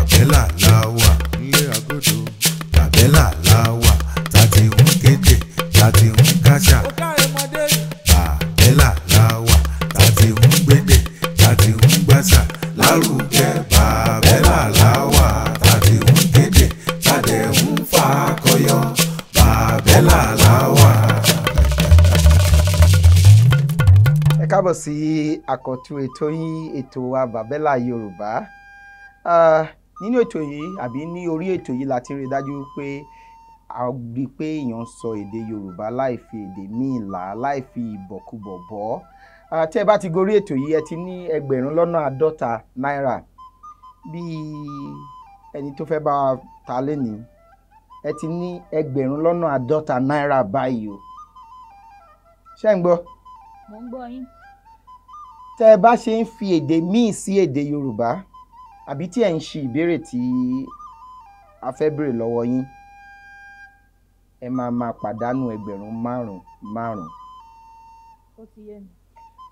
Bàbẹ́là la wà nílé agodo. Bàbẹ́là la wà tá ti ń kéde tá ti ń káṣà. Bàbẹ́là la wà tá ti ń gbédè tá ti ń gbàṣà lárugẹ. Bàbẹ́là la wà tá ti ń kéde tá dẹ̀ ń fakọyọ. Bàbẹ́là la wà. Ẹ káàbọ̀ sí àkọ́tún ètò yín, ètò wa Bàbẹ́là Yorùbá. Nínú ètò yìí àbí ní orí ètò yìí la ti rí dájú pé a rí pé èèyàn sọ èdè Yorùbá láì fi èdè míì là, láì fi ìbọ̀kúbọ̀ bọ́. Tí ẹ bá ti gorí ètò yìí, ẹ ti ní 50,000 náírà. Bí ẹni tó fẹ́ bá wa ta lénìí, ẹ ti ní 50,000 náírà báyìí o. Ṣé ń gbọ́? Mo ń gbọ́ yín. Tẹ́ ẹ bá ṣe ń fi èdè míì sí èdè Yorùbá àbí tí ẹ ń ṣe ìbéèrè tí a fẹ́ béèrè lọ́wọ́ yín, ẹ máa máa pàdánù 5,000 5,000. Ó ti yé mi.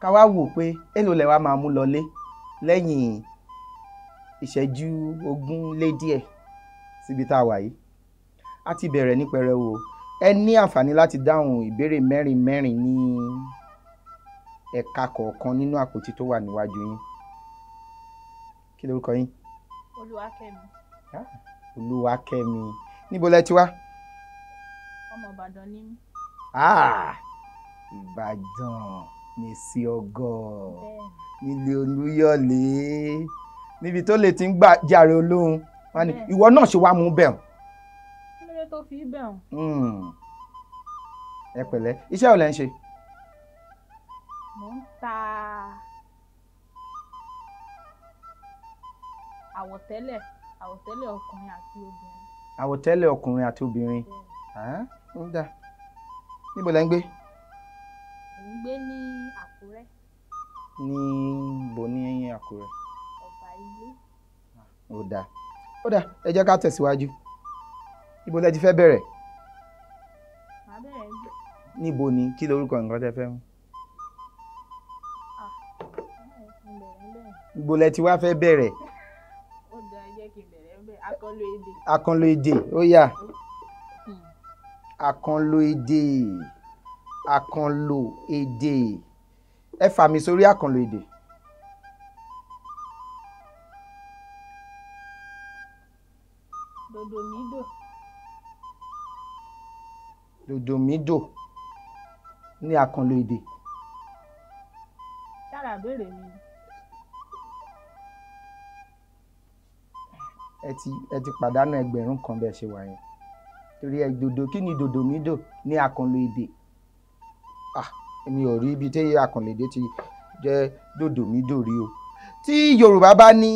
Ká wá wò pé èló lẹ wá máa mú lọlé lẹ́yìn ìṣẹ́jú 20 lé díẹ̀ síbi tá a wà yìí. A ti bẹ̀rẹ̀ ní pẹrẹwu o. Ẹ ní àǹfààní láti dáhùn ìbéèrè mẹ́rin mẹ́rin ní ẹ̀ka kọ̀ọ̀kan nínú àpótí tó wà níwájú yín. Kí lorúkọ yín? Olúwakẹ́mi. Olúwakẹ́mi. Níbo lẹ ti wá? Ọmọ Ìbàdàn ni mí. Ìbàdàn ní sí ọgọ́ nílé Olúyọ̀lé, níbi tó lè ti ń gbà jàre olóhùn. Ìwọ náà ṣe wá mú bẹ́ẹ̀. Kí ló dé tó fi bẹ́ẹ̀ hàn? Ẹ pẹ̀lẹ́. Iṣẹ́ wo lẹ ń ṣe? Mo ń ta àwọ̀tẹ́lẹ̀, àwọ̀tẹ́lẹ̀ ọkùnrin àti obìnrin. Àwọ̀tẹ́lẹ̀ ọkùnrin àti obìnrin. Ń dà. Níbo lẹ ń gbé? Mo ń gbé ní Àkúrẹ́. Ní bo ní Àkúrẹ́? Ọ̀bà Ilé. Ó dáa. Ó dáa, ẹ jẹ́ ká tẹ̀síwájú. Níbo lẹ ti fẹ́ bẹ̀rẹ̀? Màá bẹ̀rẹ̀ níbẹ̀. Níbo ni? Kí lorúkọ nǹkan tẹ́ fẹ́ mú? Níbo lẹ ti wá fẹ́ bẹ̀rẹ̀? Ó dáa, ẹ jẹ́ kí n bẹ̀rẹ̀ níbẹ̀. Àkànlò èdè. Àkànlò èdè, ó yá. Àkànlò èdè. Àkànlò èdè. Ẹ fà mí sórí àkànlò èdè. Dòdòmídò. Dòdòmídò ní àkànlò èdè. Ṣára béèrè mi. Ẹ ti pàdánù 1,000 bẹ́ẹ̀ ṣe wà yẹn. Torí ẹ dòdò, kí ni dòdòmídò ní àkànlò èdè? Èmi ò rí ibi tí àkànlò èdè ti jẹ́ dòdòmídò rí o. Tí Yorùbá bá ní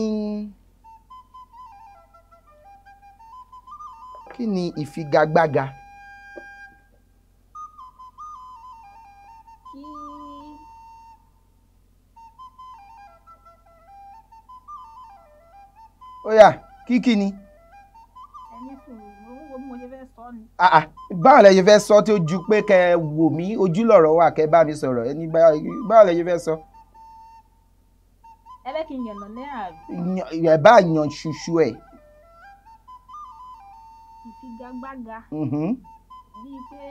kí ni ìfigagbága? Ó yá, kí ni? Ẹni sùúrù, mo ń wo bí mo ṣe fẹ́ sọ ni. Báwo lẹ ṣe fẹ́ sọ tí ó ju pé kẹ́ wò mí ojú lọ̀rọ̀ wà kẹ́ bá mi sọ̀rọ̀, ẹni báwo lẹ ṣe fẹ́ sọ? Ẹ fẹ́ kí n yànnà ní àbí? Ẹ bá yan ṣuṣu ẹ̀. Ìfigagbága. Bíi pé.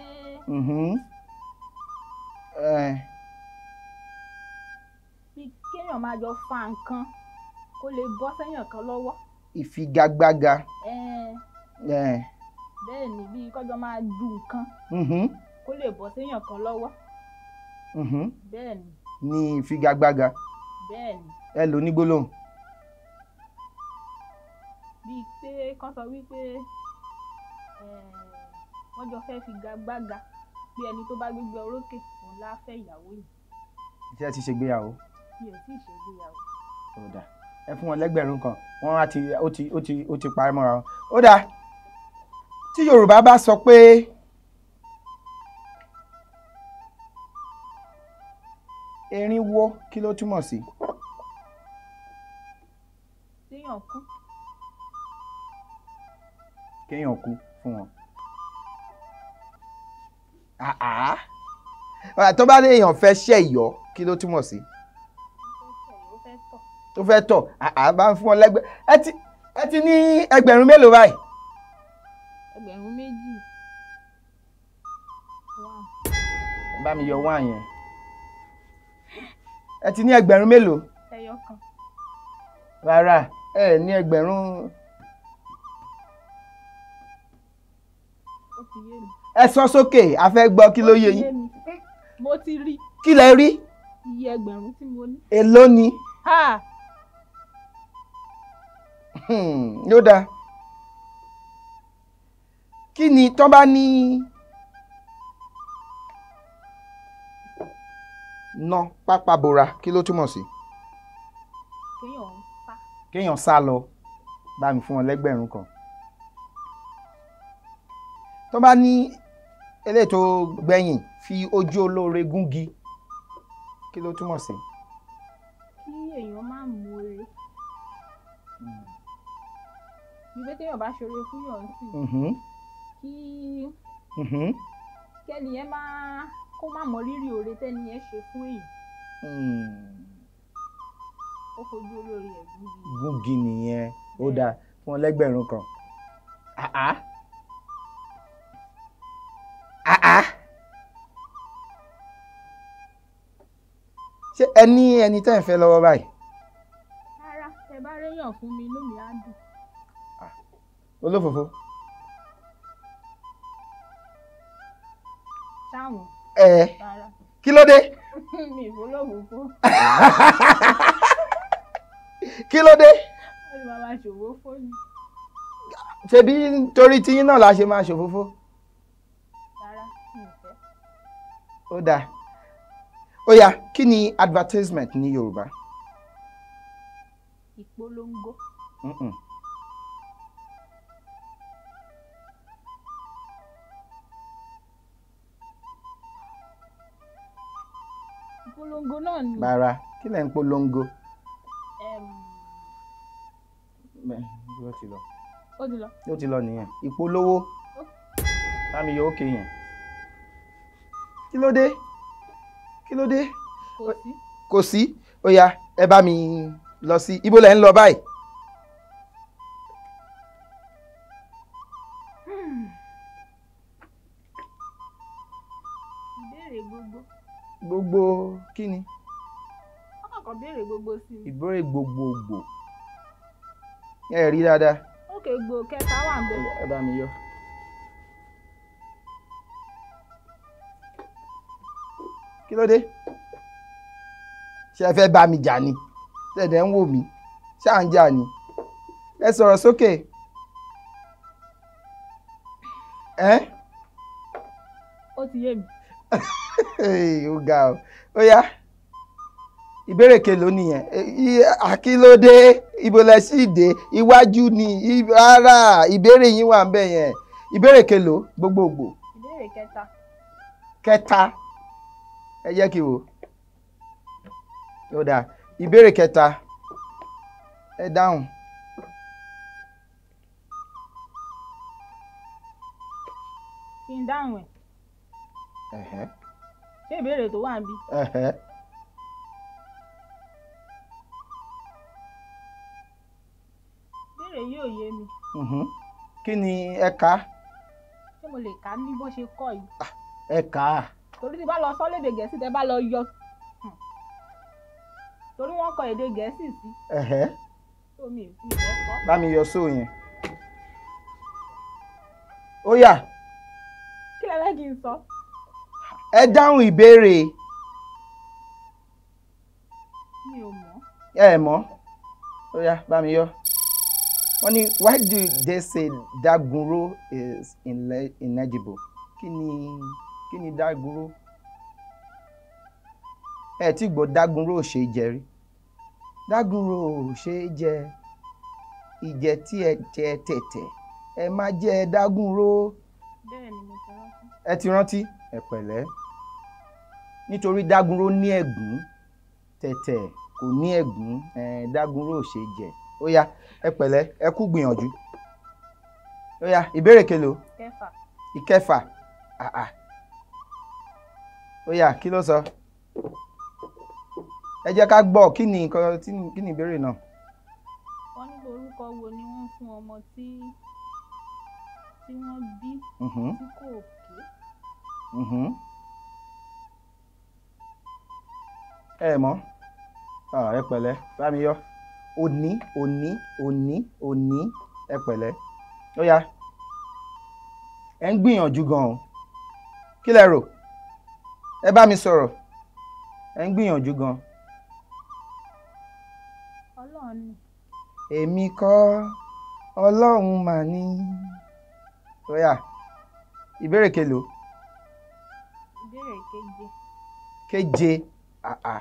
Bí kéèyàn máa jọ fa nǹkan kó lè bọ́ sẹ́yìn kan lọ́wọ́. Ìfigagbága. Bẹ́ẹ̀ ni, bí kọjọ máa du nǹkan kó lè bọ́ sẹ́yìn kan lọ́wọ́. Bẹ́ẹ̀ ni. Ní ìfigagbága. Bẹ́ẹ̀ ni. Ẹ lò ní gbólóhùn. Bíi pé kán sọ wípé wọ́n jọ fẹ́ figagbága pé ẹni tó bá gbégbá orókè òun lá fẹ́ ìyàwó yìí. Ṣé ẹ ti ṣègbéyàwó? Mi ò tíì ṣègbéyàwó. Ó dáa, ẹ fún wọn 1,000, wọn á ti ó ti parí mọ́ra wọn. Ó dáa, tí Yorùbá bá sọ pé erinwó, kí ló túmọ̀ sí? Kéèyàn kú. Kéèyàn kú fún wọn. Tó bá ní èèyàn fẹ́ ṣẹ̀yọ́, kí ló túmọ̀ sí? Tó fẹ́ tọ̀. Bá ń fún wọn lẹ́gbẹ́. Ẹ ti Ẹ ti ní ẹgbẹ̀rún mélòó báyìí? Ẹgbẹ̀rún 2. Bá mi yọ wá yẹn. Ẹ ti ní ẹgbẹ̀rún mélòó? Ẹyọ kan. Rárá, ẹ ní ẹgbẹ̀rún. Ó ti yé mi. Ẹ sọ sókè, a fẹ́ gbọ́ kí ló yé yín. Mo ti rí. Kí lẹ rí? Iye ẹgbẹ̀rún tí mo ní. Èló ni? Yóò dáa. Kí ni tán bá ní ná pápá bora, kí ló túmọ̀ sí? Kéèyàn sá. Kéèyàn sá lọ. Bá mi fún wọn lẹ́gbẹ̀rún kan. Tán bá ní eléyìí tó gbẹ̀yìn, fi ojú olóore gúngi, kí ló túmọ̀ sí? Kí èèyàn má mú oore. Bí pé téèyàn bá ṣoore fún yàn sí, kí kẹ́niyẹn máa kó má mọ rírì oore tẹ́niyẹn ṣe fún èèyàn. Ó fojú olóore ẹ̀ gúngi. Gúngi nìyẹn. Ó dáa, fún wọn lẹ́gbẹ̀rún kan. Ṣé ẹ ní ẹni tẹ́ ń fẹ́ lọ́wọ́ báyìí? Rárá, ẹ bá réyàn fún mi, inú mi á dùn. Olófòfó. Sáwọn. Ẹ kí ló dé? Mi ìfọlọ́fòfó. Kí ló dé? Ó ní màá ṣòwò fóònù. Ṣebí torí tiyín náà la ṣe máa ṣòfófó. Rárá, mi ò fẹ́. Ó dáa. Ó yá, kí ni advertisement ní Yorùbá? Ìpolongo. Ìpolongo náà ni. Rárá, kí lẹ̀ ń polongo? Ó ti lọ. Ó ti lọ. Ó ti lọ nìyẹn. Ìpolówó. Bá mi yọ ókè yẹn. Kí ló dé? Kí ló dé? Kò sí. Kò sí. Ó yá, ẹ bá mi lọ sí. Ibo lẹ̀ ń lọ báyìí? Ìbéèrè gbogbo. Gbogbo kí ni? Ọkàn béèrè gbogbo sí mi. Ìbéèrè gbogbogbò. Ẹ rí dáadáa. Ókè, gbò kẹta wà ń bẹ. Ẹ bá mi yọ. Kí ló dé? Ṣé ẹ fẹ́ bá mi jà ni? Ṣẹ̀dẹ̀ ń wò mí? Ṣáà ń jà ni? Ẹ sọ̀rọ̀ sókè. Ẹ́? Ó ti yé mi. Ó ga o. Ó yá. Ìbéèrè kelòó nìyẹn? Kí ló dé? Ibo lẹ sì dé? Iwájú ni rárá, ìbéèrè yín wà ń bẹ̀ yẹn. Ìbéèrè kelòó gbogbogbò? Ìbéèrè kẹta. Kẹta. Ẹ jẹ́ kí n wò. Ó dáa. Ìbéèrè kẹta. Ẹ dáhùn. Kí n dáhùn ẹ̀. Ṣé ìbéèrè tó wà níbí? Ìbéèrè yìí ò yé mi. Kí ni ẹ kà? Ṣé mo lè kà á ní bó ṣe kọ́ yìí? Ẹ kà á. Torí tí bá lọ sọ lédè Gẹ̀ẹ́sì tẹ́ bá lọ yọ. Torí wọ́n kọ èdè Gẹ̀ẹ́sì sí. Tó mi ò fẹ́ kọ́. Bá mi yọ sóò yẹn. Ó yá. Kí lẹ fẹ́ kí n sọ? Ẹ dáhùn ìbéèrè. Mi ò mọ̀. Ẹ mọ̀. Ó yá, bá mi yọ. Wọ́n ní why do they say Dagunro is ineligible? Kí ni Dagunro? Ẹ tí gbọ́ Dagunro ò ṣe é jẹ rí. Dagunro ò ṣe é jẹ. Ìjẹ tí ẹ jẹ tẹ̀tẹ̀. Ẹ má jẹ Dagunro. Bẹ́ẹ̀ni, mo ti rántí. Ẹ ti rántí? Ẹ pẹ̀lẹ́. Nítorí Dagunro ní ẹ̀gún, tẹ̀tẹ̀ kò ní ẹ̀gún, Dagunro ò ṣe é jẹ. Ó yá, ẹ pẹ̀lẹ́, ẹ kú gbìyànjú. Ó yá, ìbéèrè kelòó? Kẹfà. Ìkẹfà. Àà. Ó yá, kí ló sọ? Ẹ jẹ́ ká gbọ́ kí ni nǹkan kí ni ìbéèrè náà? Wọ́n ní Orúkọ wo ni wọ́n fún ọmọ tí wọ́n bí tí kò ké? Ẹ mọ̀, ẹ pẹ̀lẹ́, bá mi yọ. Òní òní òní òní, ẹ pẹ̀lẹ́. Ó yá, ẹ ń gbìyànjú gan-an. Kí lẹ rò? Ẹ bá mi sọ̀rọ̀. Ẹ ń gbìyànjú gan-an. Ọlọ́run ni. Èmi kọ́, Ọlọ́run mà ní. Ó yá, ìbéèrè kelòó? Ìbéèrè keje. Keje, àà.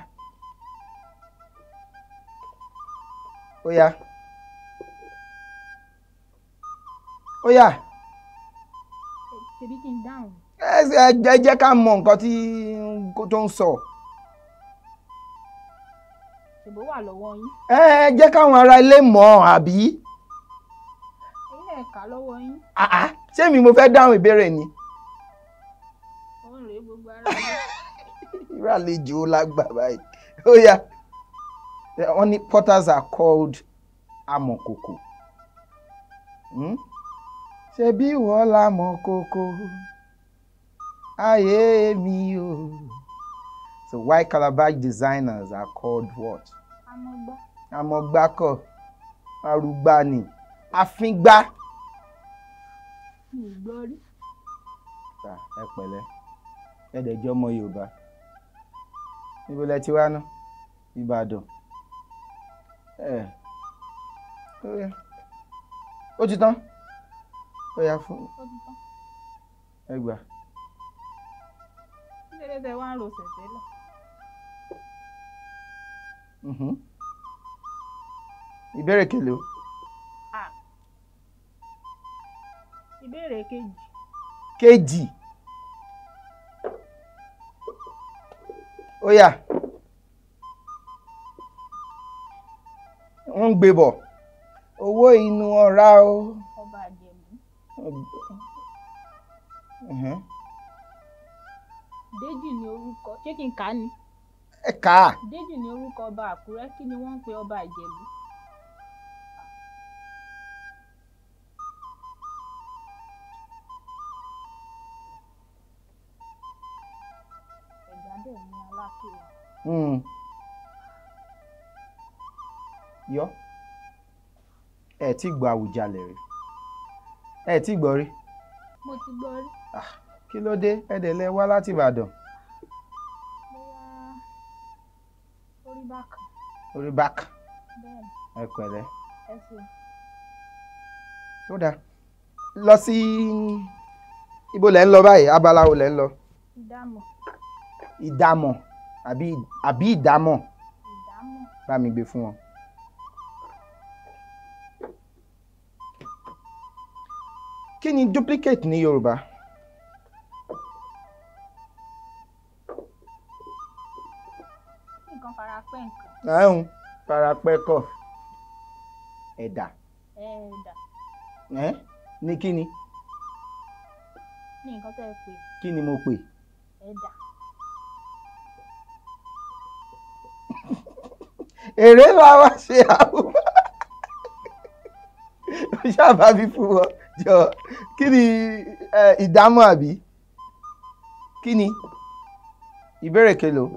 Ó yá. Ó yá. Ṣebí kí n dáhùn? Ẹ jẹ́ ká mọ nǹkan tí tó ń sọ. Ṣèbó wà lọ́wọ́ yín. Ẹ jẹ́ káwọn ará ilé mọ̀ àbí? Ẹ̀yin náà kà lọ́wọ́ yín. Àá, ṣé mi mo fẹ́ dáhùn ìbéèrè ni? Òun rèé gbogbo ara rẹ̀. Irú àlejò lágbà báyìí. Ó yá. Wọ́n ní potters are called amọ̀kòkò. Ṣebí ìwọ lamọ̀kòkò, ayé mi o. So why calabash designers are called what? Amọ̀gbá. Amọ̀gbá kọ́, arúgbá ni, àfíngbá. Mi ò gbọ́ rí. Ẹ pẹ̀lẹ́, ẹ dẹ̀ jẹ́ ọmọ Yorùbá. Níbo lẹ ti wá ná? Ìbàdàn. Ó ti tán. Ó yá fún. Ó ti tán. Ẹ gbà. Kí ló dé tẹ wá ń ro sẹ̀tẹ́lẹ̀? Ìbéèrè kelòó? Ìbéèrè kejì. Kejì. Ó yá. Wọ́n ń gbé bọ̀. Owó inú ọ̀rá o. Ọba Ìjẹ̀bú. Déjì ni orúkọ, ṣé kí n kà á ni? Ẹ kà á. Déjì ni orúkọ ọba Àkúrẹ́, kí ni wọ́n ń pe ọba Ìjẹ̀bú? Ẹ̀gbá dẹ̀ ni Aláké wa. Yọ. Ẹ tí gbọ́ Àwùjalẹ̀ rí. Ẹ tí gbọ́ rí. Mo ti gbọ́ rí. Kí ló dé? Ẹ dẹ̀ lẹ wá láti Ìbàdàn. Bóyá orí bákan. Orí bákan. Bẹ́ẹ̀ni. Ẹ pẹ̀lẹ́. Ẹ ṣeun. Ó dáa. Lọ sí ibo lẹ ń lọ báyìí? Abala wo lẹ ń lọ? Ìdámọ̀. Ìdámọ̀ àbí ìdámọ̀? Ìdámọ̀. Bá mi gbé fún wọn. Kí ni duplicate ní Yorùbá? Nǹkan farapẹ́ nǹkan. Ẹ̀hún farapẹ́ kọ́. Ẹ̀dà. Ẹ̀dà. Ẹ́ ní kí ni? Ní nǹkan tẹ́ ẹ pè. Kí ni mo pè? Ẹ̀dà. Èrè la wá ṣe àwọn. Ó ṣàbá mi fún wọn jọ. Kí ni ìdámọ̀ àbí? Kí ni? Ìbéèrè kelòó?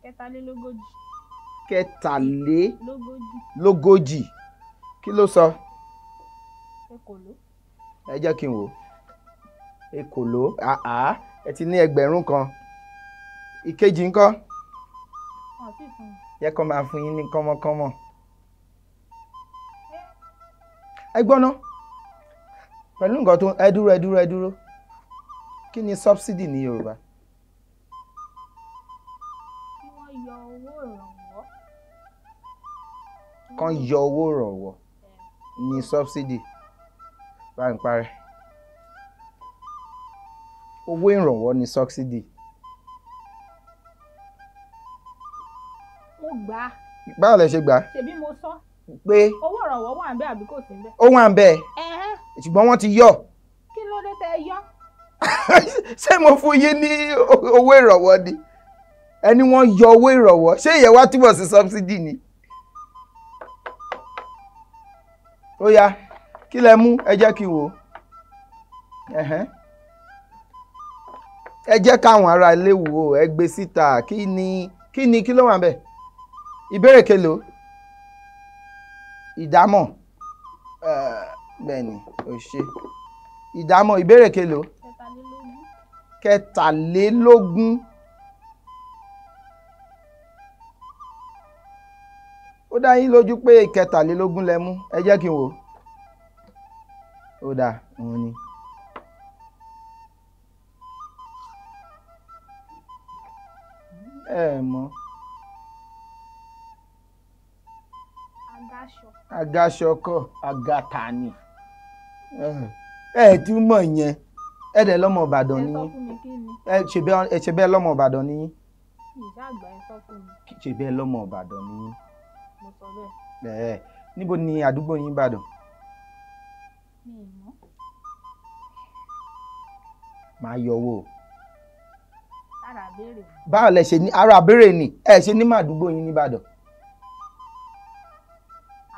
Kẹtàlélógójì. Kẹtàlélógójì. Kí ló sọ? Ekòló. Ẹ jẹ́ kí n wò. Ekòló. Àá, ẹ ti ní 1000. Ìkejì ńkọ́? Wọ́n ti fún mi. Yẹ kó máa fún yín ní kọ́mọkọ́mọ. Ẹ gbọ́ ná. Pẹ̀lú nǹkan tó ẹ dúró ẹ dúró ẹ dúró. Kí ni subsidy ní Yorùbá? Kí wọ́n yọ owó ìrànwọ́. Kán yọ owó ìrànwọ́ ní subsidy. Bá ń parẹ́. Owó ìrànwọ́ ní subsidy. Mo gbà á. Báwo lẹ ṣe gbà á? Ṣebí mo sọ. Pé owó ìrànwọ́ wà ńbẹ̀ àbí kò sí ńbẹ̀? Ó wà ńbẹ̀. Ṣùgbọ́n wọ́n ti yọ. Kí ló dé tẹ́ ẹ yọ? Ṣé mo fún yín ní owó ìrànwọ́ ni? Ẹni wọ́n yọ owó ìrànwọ́, ṣé ìyẹn wá túbọ̀ sí subsidy ni? Ó yá, kí lẹ mú? Ẹ jẹ́ kí n wò. Ẹ jẹ́ káwọn ará ilé wò ó, ẹ gbé síta. Kí ni kí ni kí ló wà ńbẹ̀? Ìbéèrè kelòó? Ìdámọ̀. Bẹ́ẹ̀ ni, ó ṣe. Ìdámọ̀, ìbéèrè kelòó? 23. Ó dá yín lójú pé 23 lẹ mú. Ẹ jẹ́ kí n wò. Ó dáa, òun ni. Ẹ mọ̀. Agaṣọ kọ́, agata ni. Ẹ tún mọ̀ yẹn. Ẹ dẹ̀ lọ́mọ Ìbàdàn ni yín. Ẹ ṣe bẹ́ẹ̀ lọ́mọ Ìbàdàn ni yín. Ṣe bẹ́ẹ̀ lọ́mọ Ìbàdàn ni yín. Mo sọ bẹ́ẹ̀. Níbo ni àdúgbò yín Ìbàdàn? Mi ò mọ̀. Màá yọ owó. Ara béèrè. Báwo lẹ ṣe ní ara béèrè ni? Ẹ ṣe ní màdúgbò yín nìbàdàn.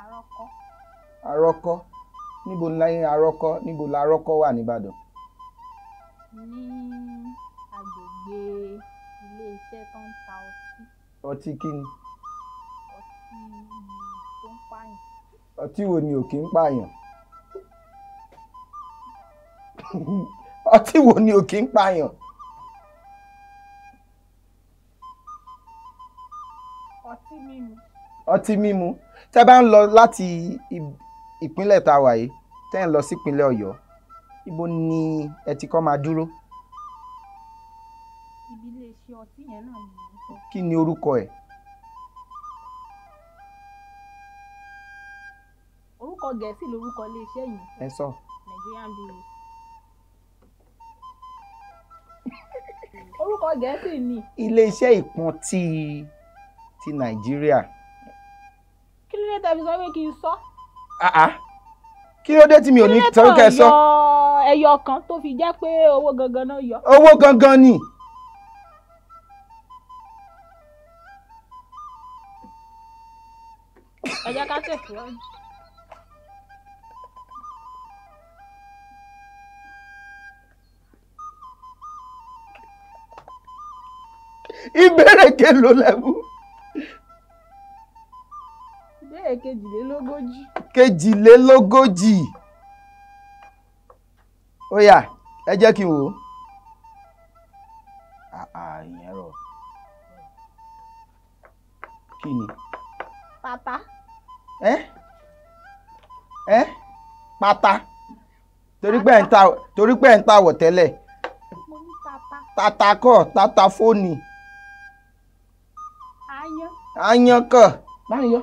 Arọ́kọ́. Arọ́kọ́. Níbo ni Arọ́kọ́? Níbo la Arọ́kọ́ wà nìbàdàn? Ní agbègbè ilé iṣẹ́ tó ń ta ọtí. Ọtí kí ni? Ọtí tó ń pààyàn. Ọtí wo ni ò kí ń pààyàn? Ọtí wo ni ò kí ń pààyàn? Ọtí mímu. Ọtí mímu. Tẹ́ bá ń lọ láti ìpínlẹ̀ tá a wà yìí, tẹ́ ń lọ sí ìpínlẹ̀ Ọ̀yọ́, ibo ni ẹ ti kọ́ máa dúró? Ibi ilé iṣẹ́ ọtí yẹn náà ni mo sọ. Kí ni orúkọ ẹ̀? Orúkọ Gẹ̀ẹ́sì lorúkọ ilé iṣẹ́ yẹn. Ẹ sọ. Nigerian Breweries. Orúkọ Gẹ̀ẹ́sì ni. Ilé iṣẹ́ ìpọn ti Nàìjíríà. Kí ló dé tẹ́ fi sọ pé kí n sọ? Kí ló dé tí mi ò ní sọ kẹ́ sọ? Ẹyọ kan tó fi jẹ́ pé owó gangan náà yọ. Owó gangan ni. Ẹ jẹ́ ká tẹ̀síwájú. Ìbéèrè kelòó lẹ mú? Ìbéèrè 42. 42. Ó yá, ẹ jẹ́ kí n wò ó. Ìyẹn rọ̀. Kí ni? Pátá. Pátá. Torí pé ẹ̀ ń ta wọ̀ tẹ́lẹ̀. Mo ní tata. Tata kọ́, tata fóònù. Aáyán. Aáyán kọ́. Báyìí yọ.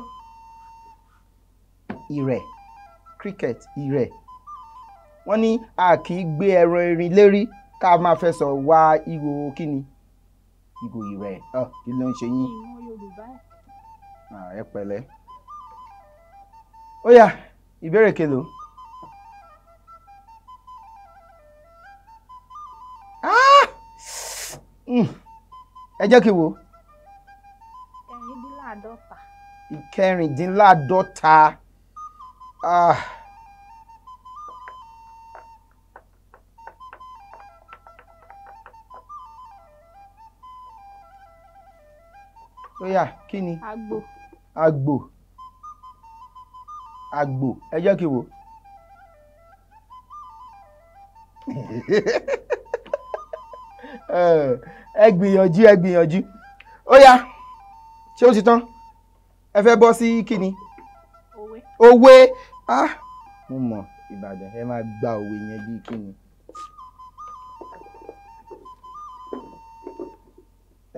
Ìrẹ̀, cricket, ìrẹ̀. Wọ́n ní a kì í gbé ẹran erin lérí ká máa fẹsọ̀ wá ihò kíni? Ihò ìrẹ̀. Kí ló ń ṣe yín? Ìmọ̀ Yorùbá. Ẹ pẹ̀lẹ́. Ó yá, ìbéèrè kelòó? Ẹ jẹ́ kí n wò. 46. 46. Ó yá, kí ni? Àgbò. Àgbò. Àgbò. Ẹ jẹ́ kí n wò. Ẹ gbìyànjú, ẹ gbìyànjú. Ó yá, ṣé ó ti tán? Ẹ fẹ́ bọ́ sí kí ni? Òwe. Òwe. Mo mọ̀ Ìbàdàn, ẹ máa gba òwe yẹn bíi kí ni.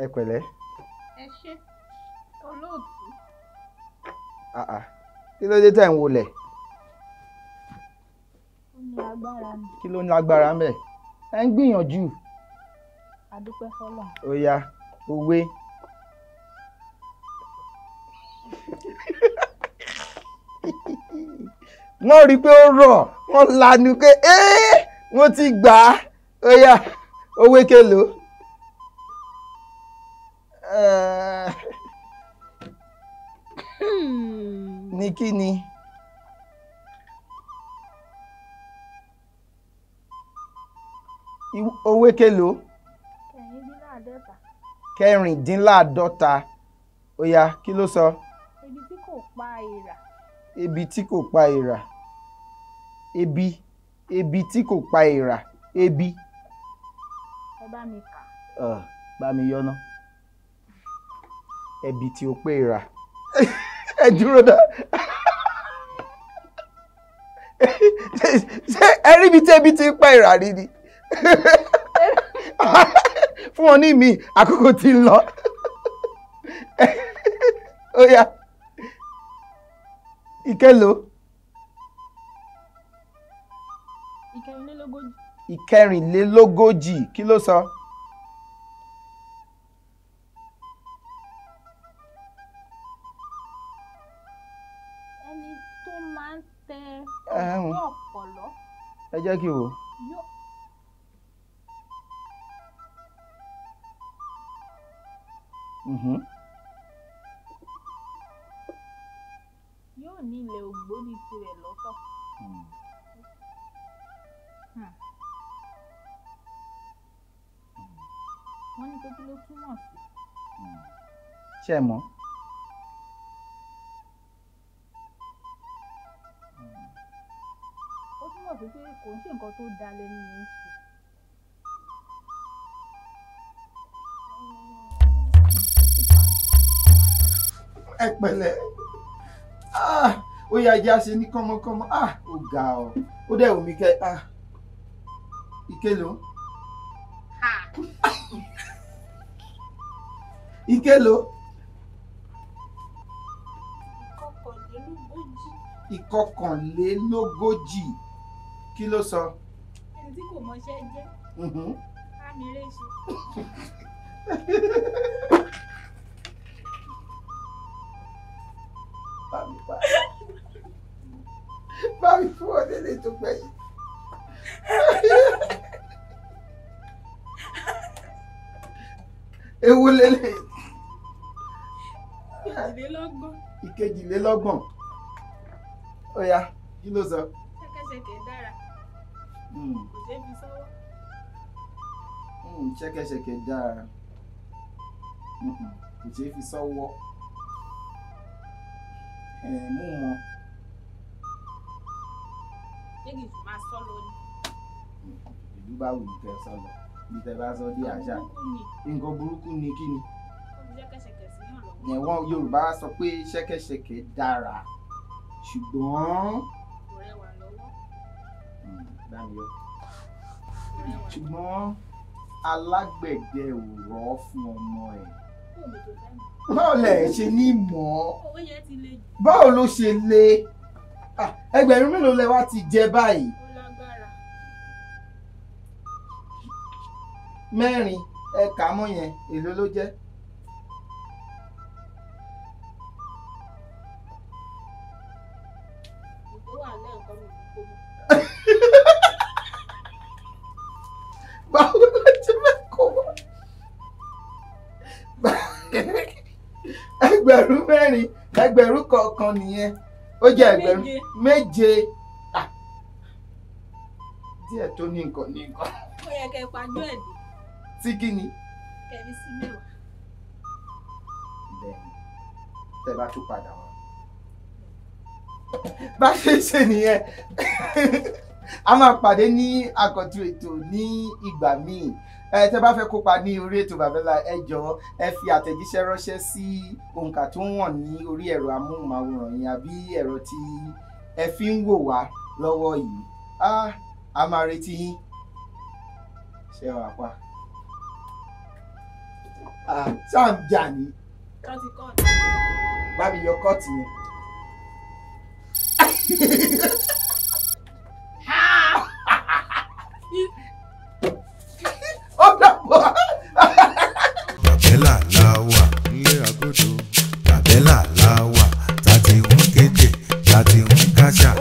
Ẹ pẹ̀lẹ́. Ẹ ṣé olóòtú. Kí ló dé tẹ̀ ń wọlẹ̀? Ó ní agbára ni. Kí ló ní agbára ń bẹ̀? Ẹ ń gbìyànjú. A dúpẹ́ fọ́lọ́run. Ó yá, òwe. Wọ́n rí i pé ó rọ̀, wọ́n lanu pé wọ́n ti gbà á. Ó yá, òwe kelòó? Ní kí ni? Òwe kélòó? Kẹrìndínláàdọ́ta. Kẹrìndínláàdọ́ta. Ó yá, kí ló sọ? Ebi tí kò pa èèrà. Ebi tí kò pa èèrà. Ebi tí kò pa èèrà. Ebi. Ẹ bá mi kà. Bá mi yọ́nà. Ebi tí ó pé èèrà. Ẹ dúró dá. Ṣé ẹ rí ibi tí ebi ti ń pa èèrà rí ni? Fún wọn ní mi, àkókò ti ń lọ. Ó yá. Ìkélòó? Ìkẹrìnlélógójì. Ìkẹrìnlélógójì. Kí ló sọ? Ẹni tó máa ń tẹ ọ̀pọ̀ ọ̀pọ̀lọ́. Ẹ jẹ́ kí n wò. Yóò ní ilẹ̀ ògbóni tirẹ̀ lọ́tọ̀. Wọ́n ní pé kí ló túmọ̀ sí? Ṣé ẹ mọ̀? Ó túmọ̀ sí pé kò ń ṣe nǹkan tó da lẹ́nu yẹn ń ṣe. Ẹ pẹ̀lẹ́. Ó yá, ẹjẹ́ á ṣe ní kánmọ́kánmọ́. Ó ga ọ́. Ó dẹ̀ wù mí kẹ́. Ìkélòó? Ìkélòó? Ìkọkànlélógójì. Ìkọkànlélógójì. Kí ló sọ? Ẹni tí kò mọṣẹ́ jẹ́. Á mi ré ṣe. Bá mi fún ọ délé tó gbẹ̀yìn. Ewu lélẹ̀. Ìkejìlélọ́gbọ̀n. Ìkejìlélọ́gbọ̀n. Ó yá, kí ló sọ? Ṣẹ̀kẹ̀ṣẹ̀kẹ̀ dára. Kò ṣeé fi sọ́wọ́. Ṣẹ̀kẹ̀ṣẹ̀kẹ̀ dára. Kò ṣeé fi sọ́wọ́. Mú mọ. Ṣé kì í máa sọ lọ ni? Ìlú bá wù ní kẹ́ ẹ sọ lọ. Bí tẹ bá sọ dé àṣà. Nǹkan burúkú ni kí ni? Ó fi ṣẹ̀kẹ̀ṣẹ̀kẹ̀ sí yàn lọ́wọ́. Ẹ̀wọ̀n Yorùbá sọ pé ṣẹ̀kẹ̀ṣẹ̀kẹ̀ dára. Ṣùgbọ́n. Kò rẹwà lọ́wọ́. Dámiyọ. Ṣùgbọ́n alágbẹ̀dẹ ò rọ̀ fún ọmọ ẹ̀. Báwo lẹ̀ ṣe ní mọ̀ ọ́? Owó yẹn ti le jù. Báwo ló ṣe le? Ẹgbẹ̀rún mélòó lẹ wá ti jẹ báyìí? Ó lágbára. Mẹ́rin ẹ kà mọ́ yẹn, èló ló jẹ́? Ìgbó wà lẹ́ẹ̀kan mi kò mọ̀. Báwo ló ti fẹ́ kó mọ́? Ẹgbẹ̀rún mẹ́rin, ẹgbẹ̀rún kọ̀ọ̀kan nìyẹn. Ó jẹ́ ẹgbẹ̀rún méje. Díẹ̀ tó ní nǹkan ní nǹkan. Ó yẹ kẹ́ ẹ pajú ẹ̀ dé. Tí kí ni? Kẹ̀mí sí mẹ́wàá. Bẹ́ẹ̀ni, tẹ́ bá tún padà wá. Bá ṣe ṣe nìyẹn. A máa pàdé ní àkọ́tún ètò ní ìgbà míì. Tẹ́ bá fẹ́ kópa ní orí ètò Bàbélà, ẹ jọ̀ọ́ ẹ fi àtẹ̀jíṣẹ́ ránṣẹ́ sí òǹkà tó ń wọ̀n ní orí ẹ̀rọ amóhùnmáwòrán yín àbí ẹ̀rọ tí ẹ fi ń wò wá lọ́wọ́ yìí. A máa retí yín. Ṣé wàá pa? Ṣáà ń jà ní. Bá mi yọ kọ́ọ̀tì yẹn. Ó dàbọ̀. Bàbélà la wà nílé agodo. Bàbélà la wà tá ti ń kéde tá ti ń káṣà.